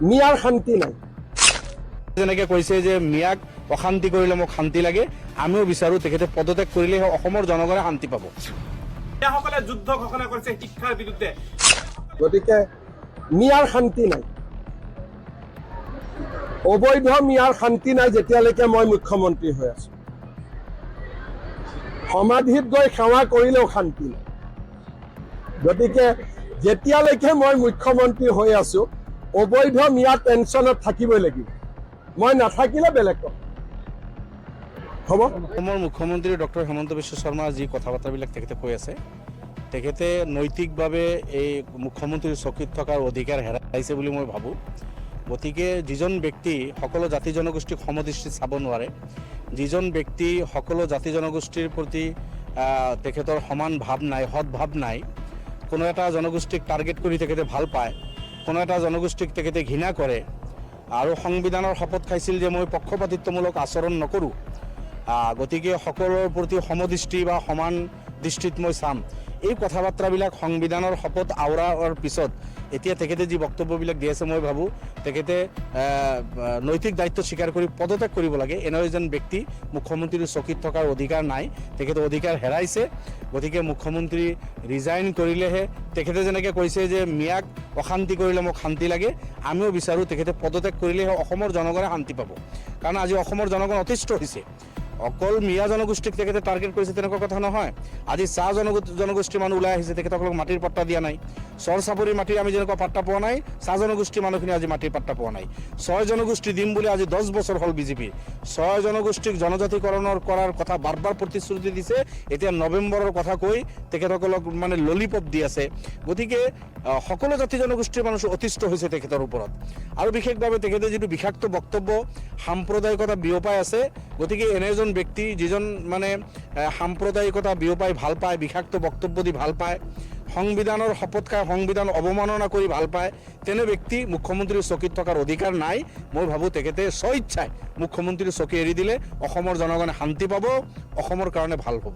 মিয়াৰ শান্তি নাই। যেনেকে কৈছে যে মিয়াক অশান্তি কৰিলে মোক শান্তি লাগে, আমিও বিচাৰো তেখেতে পদত্যাগ কৰিলেহে অসমৰ জনগণে শান্তি পাব। মিয়াসকলে যুদ্ধ ঘোষণা কৰিছে শিক্ষাৰ বিৰুদ্ধে। গতিকে মিয়াৰ শান্তি নাই, অবৈধ মিয়াৰ শান্তি নাই যেতিয়ালৈকে মই মুখ্যমন্ত্ৰী হৈ আছো। সমাধিত গৈ সেৱা কৰিলেও শান্তি নাই। গতিকে যেতিয়ালৈকে মই মুখ্যমন্ত্ৰী হৈ আছো, অবৈধ মিয়া টেনশ্যনত থাকিবই লাগিব। মই নাথাকিলে বেলেগ কথা হ'ব। অসমৰ মুখ্যমন্ত্ৰী ডক্টৰ হিমন্ত বিশ্ব শৰ্মা যি কথা বাৰ্তাবিলাক তেখেতে কৈ আছে, তেখেতে নৈতিকভাৱে এই মুখ্যমন্ত্ৰীৰ চকীত থকাৰ অধিকাৰ হেৰাইছে বুলি মই ভাবোঁ। গতিকে যিজন ব্যক্তি সকলো জাতি জনগোষ্ঠীক সমদৃষ্টিত চাব নোৱাৰে, যিজন ব্যক্তি সকলো জাতি জনগোষ্ঠীৰ প্ৰতি তেখেতৰ সমান ভাৱ নাই, সদ্ভাৱ নাই, কোনো এটা জনগোষ্ঠীক টাৰ্গেট কৰি তেখেতে ভাল পায়, কোনো এটা জনগোষ্ঠীক তেখেতে ঘৃণা কৰে আৰু সংবিধানৰ শপত খাইছিল যে মই পক্ষপাতিত্বমূলক আচৰণ নকৰোঁ, গতিকে সকলোৰ প্ৰতি সমদৃষ্টি বা সমান দৃষ্টিত মই চাম, এই কথা বাৰ্তাবিলাক সংবিধানৰ শপত আওৰাৰ পিছত এতিয়া তেখেতে যি বক্তব্যবিলাক দি আছে, মই ভাবোঁ তেখেতে নৈতিক দায়িত্ব স্বীকাৰ কৰি পদত্যাগ কৰিব লাগে। এনে এজন ব্যক্তি মুখ্যমন্ত্ৰীৰ চকীত থকাৰ অধিকাৰ নাই, তেখেতে অধিকাৰ হেৰাইছে। গতিকে মুখ্যমন্ত্ৰী ৰিজাইন কৰিলেহে, তেখেতে যেনেকৈ কৈছে যে মিয়াক অশান্তি কৰিলে মোক শান্তি লাগে, আমিও বিচাৰোঁ তেখেতে পদত্যাগ কৰিলেহে অসমৰ জনগণে শান্তি পাব। কাৰণ আজি অসমৰ জনগণ অতিষ্ঠ হৈছে। অকল মিয়া জনগোষ্ঠীক তেখেতে টাৰ্গেট কৰিছে তেনেকুৱা কথা নহয়। আজি চাহ জনগোষ্ঠীৰ মানুহ ওলাই আহিছে, তেখেতসকলক মাটিৰ পাট্টা দিয়া নাই। চৰ চাপৰিৰ মাটি আমি যেনেকুৱা পাট্টা পোৱা নাই, চাহ জনগোষ্ঠীৰ মানুহখিনি আজি মাটিৰ পাট্টা পোৱা নাই। ছয় জনগোষ্ঠী দিম বুলি আজি 10 বছৰ হ'ল বিজেপিৰ। ছয় জনগোষ্ঠীক জনজাতিকৰণৰ কৰাৰ কথা বাৰ বাৰ প্ৰতিশ্ৰুতি দিছে, এতিয়া নৱেম্বৰৰ কথা কৈ তেখেতসকলক মানে ললিপপ দি আছে। গতিকে সকলো জাতি জনগোষ্ঠীৰ মানুহ অতিষ্ঠ হৈছে তেখেতৰ ওপৰত। আৰু বিশেষভাৱে তেখেতে যিটো বিষাক্ত বক্তব্য, সাম্প্ৰদায়িকতা বিয়পাই আছে, গতিকে এনে এজন ব্যক্তি যিজন মানে সাম্প্ৰদায়িকতা বিয়পাই ভাল পায়, বিষাক্ত বক্তব্য দি ভাল পায়, সংবিধানৰ শপত খাই সংবিধান অৱমাননা কৰি ভাল পায়, তেনে ব্যক্তি মুখ্যমন্ত্ৰীৰ চকীত থকাৰ অধিকাৰ নাই। মই ভাবোঁ তেখেতে স্বইচ্ছাই মুখ্যমন্ত্ৰীৰ চকী এৰি দিলে অসমৰ জনগণে শান্তি পাব, অসমৰ কাৰণে ভাল হ'ব।